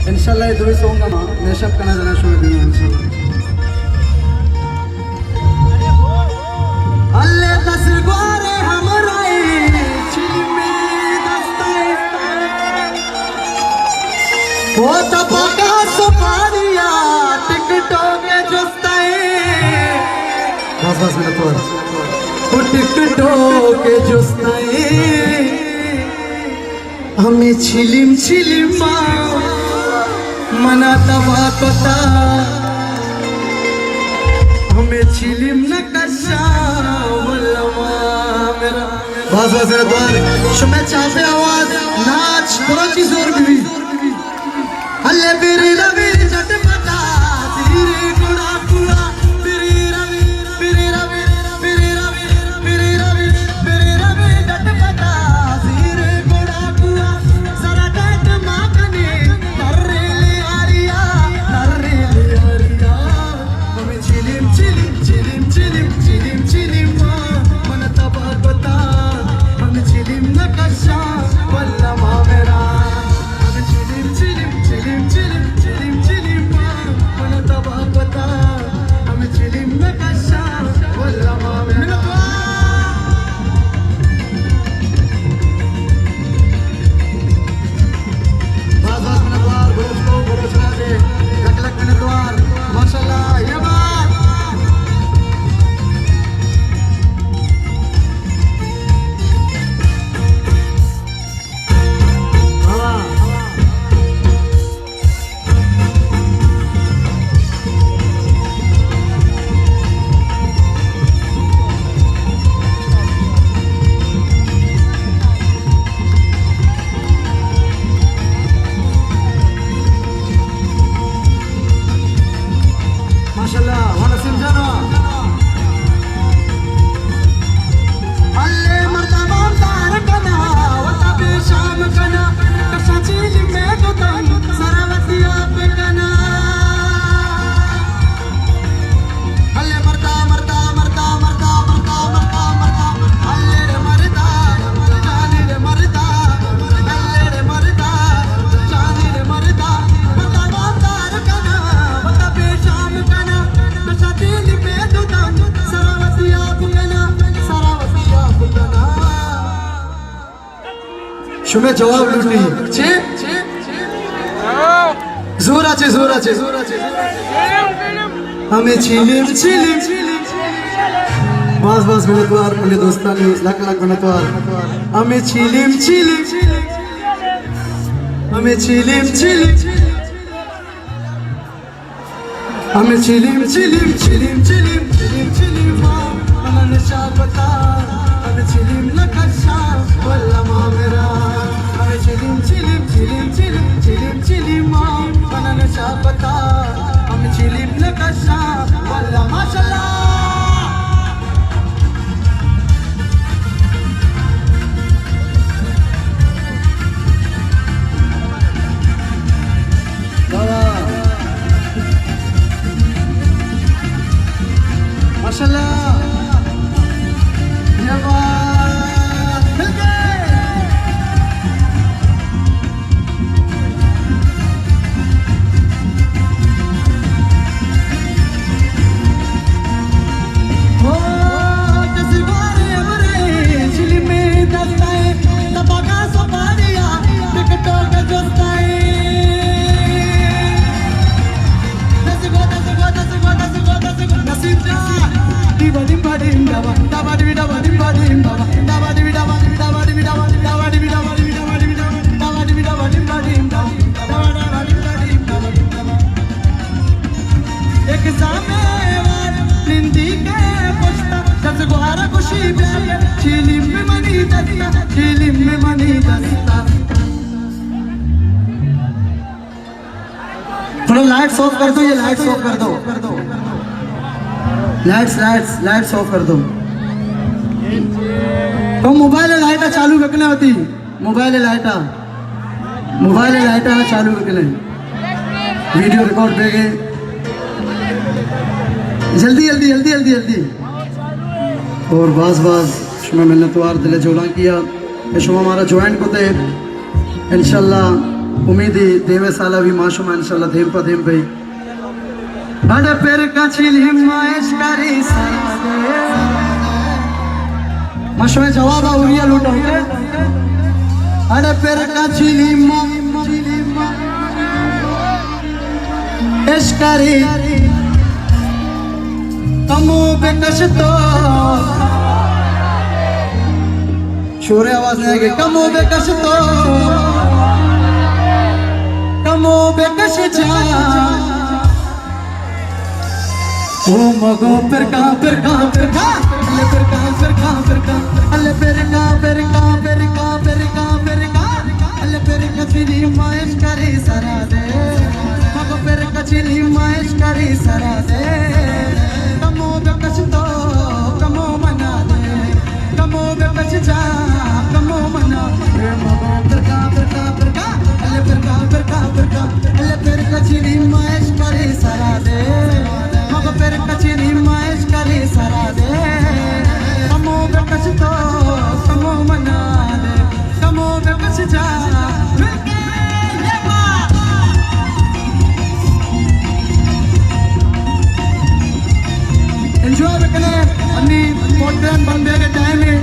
انشاءاللہ اے دوئیں سونگ ما میش اپ کناں، جناب، شما دیاں انشاءاللہ۔ اللہ دست گوارے ہمراہی چیمی دستائے، وہ تباکا سپاریا ٹکٹوں کے جستائے۔ بس، بس، منت وار۔ وہ ٹکٹوں کے جستائے۔ ہمے چلیم چلیم ما منا تباہ کتا، ہمے چلیم نہ کشا واللہ ما مرا۔ بس، بس، منت وار۔ شمے چاپے آواز، ناچ، بلوچی زور بی۔ اللہ بیری روی جٹ پتا، تیرے گڑا کوا۔ باز باز منتوار، بلوچ قوم، بلوچ راج ءِ لک لک منتوار۔ ماشاءاللہ، یہ بات۔ ماشاءاللہ، واہ نسیم جان، واہ۔ اللہ مردمان دار کنا، وتا بے شام کنا، کشا چیلی میں تو تن، سراوتی آپ کنا۔ اللہ مردا، مردا، مردا۔ شمے جواب لوٹی۔ چے؟ زورا چے، زورا چے، زورا چے۔ ہمے چلیم چلیم۔ باز باز منتوار، منی دوستانی لک لک منتوار۔ ہمے چلیم چلیم۔ ہمے چلیم چلیم۔ ہمے چلیم چلیم، چلیم چلیم، چلیم چلیم ما، منا نشہ پتا۔ ہمے چلیم نہ کشا واللہ ما مرا۔ ہمے چلیم چلیم، چلیم چلیم، چلیم چلیم ما، منا نشہ پتا۔ ہمے چلیم نہ کشا واللہ۔ ماشاءاللہ۔ واہ واہ۔ ماشاءاللہ۔ یہ بات مل گئی۔ تھوڑا لائٹس آف کر دو، یہ لائٹس آف کر دو۔ لائٹس، لائٹس، لائٹس آف کر دو۔ تو موبائل لائٹ چالو رکھنے ہوتی۔ موبائل لائٹا، موبائل لائٹا چالو کنے۔ ویڈیو ریکارڈ بے گئے۔ جلدی، جلدی، جلدی، جلدی، جلدی۔ اور باز باز شما منتوار، دل جولان کیا کہ شما ہمارا جوائن کو تے۔ انشاءاللہ امید اے دیمے سالا بھی ما شما انشاءاللہ دیم پہ دیم بئی۔ اڑے پر کچی لیما اشکری سرا دے۔ ما شما جواب اوری لوٹا۔ اڑے پر کچی لیما اشکری کمو بکش تو۔ شورے آواز نہیں کہ کمو بکش تو، کمو بکش جا۔ او مگو پرکا، پرکا، پرکا، لے پرکا، پرکا، پرکا، لے پرکا، پرکا، پرکا، پرکا، پرکا، لے پرکا چلی مائش کری سرا دے۔ مگو پرکا چلی مائش کری سرا دے۔ کمو بکش تو، کمو منا دے۔ کمو بکش جا، کمو منا۔ اے مگو پرکا، پرکا، پرکا، الے پرکا، پرکا، پرکا، الے پرکا چلی مائش کری سرا دے۔ مگو پرکا چلی مائش کری سرا دے۔ کمو بکش تو، کمو منا دے۔ کمو بکش جا۔ انجوائے بکنے، انی پروگرام بند بیگ ٹائم ہے،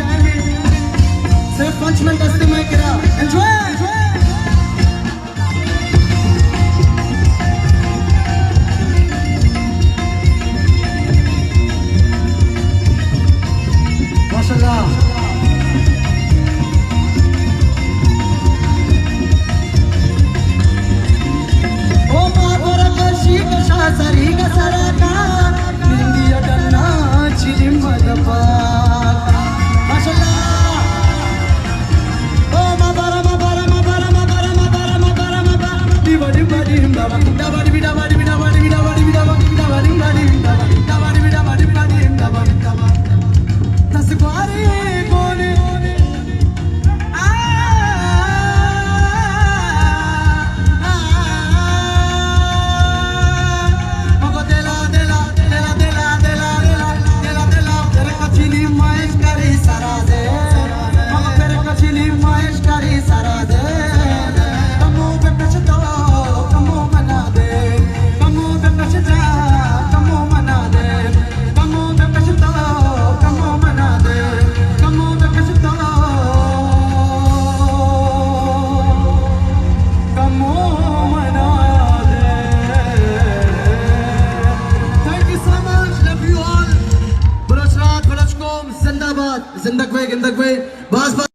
صرف پنچ منٹ ہستے میں کرا۔ انجوائے۔ ماشاءاللہ۔ او ما برا کشی کشا سری کا سرا کا، نندی اڈنا چلی مدپا۔ ماشاءاللہ۔ او ما برا، ما برا، ما برا، ما برا، ما برا، ما برا، ما برا، ڈیوا، ڈیوا، ڈیوا۔